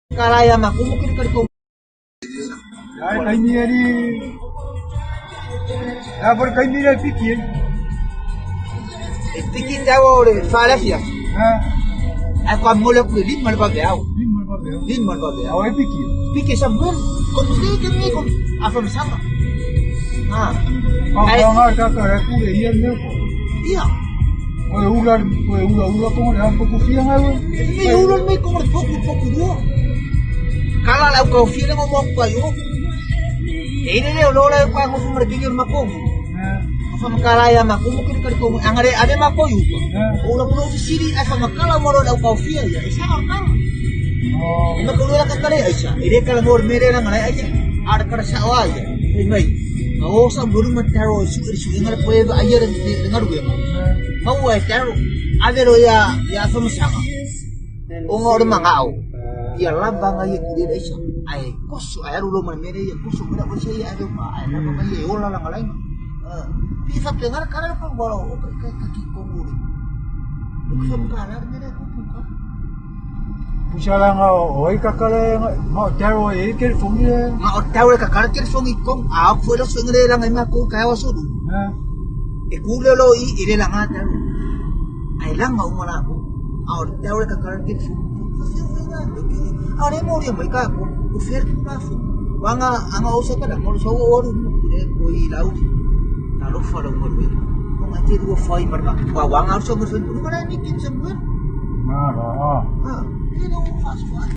Kala ia makumu kiri kari ko. Ai kaimi ali. A por kaimi le piki. E piki te awa o le whalafia. Ha. Ai kwa mole ku lima le vaveau. Lima le vaveau. Lima le vaveau. Au e piki. Piki sa mwen. Komu se ke me ko afamsanga. Ha. Ai nga ka ka re ku le ia ne ko. Ia. Ko e ula ko e ula ula ko le ko ku fia nga. Me ula me ko le poku poku rua. Kala lau kau fia le mo ko yo. E ile le lo le kwa ngo fumare kinyo makongo. Fa makala ya makongo kiri kari kongo angare ave makoyu. O la kulo ofisiri ai fa makala mo lau kau fia ia. E sa kala. Oh. Ma kulo la kakale aisa. Ile kala ngor mere la ngala aisa. Ar kara sa wa ia. Ei mai. Ma o sa mburu ma taro su su ngara poe ba aia le ngaru e. Ma ua e taro. Ave ro ia ia fa masanga. O ngor mangao. Ia lava nga ia kuri aisa. Ai kosu ai aru lo ma mere ia kosu mera o se ia ave ma ai lava nga ia ola la ngala. Pi fa pe ngara kala ko boro o ka ka ki kongo. O ka fa kala mere ko ka. Pusala nga o ai kakale nga taro e ke fongi le. Nga o tau ka kala ke fongi kong a fo lo swengre la ngai ma ko ka wa sodu. Ha. E ku le lo i ile la nga tau. Ai la nga umala ko. A o tau ka kala ke fongi. A re mo ri mai ka ko o fer ku ka fu. Wanga anga o sa kala mo so o ru mo ku le ko i lau. Na lo fa lo mo le. Ko nga te ru fai mar ba. Wa wanga so mo so ku ni kin sa mo. Na la. Ha. E no fa so.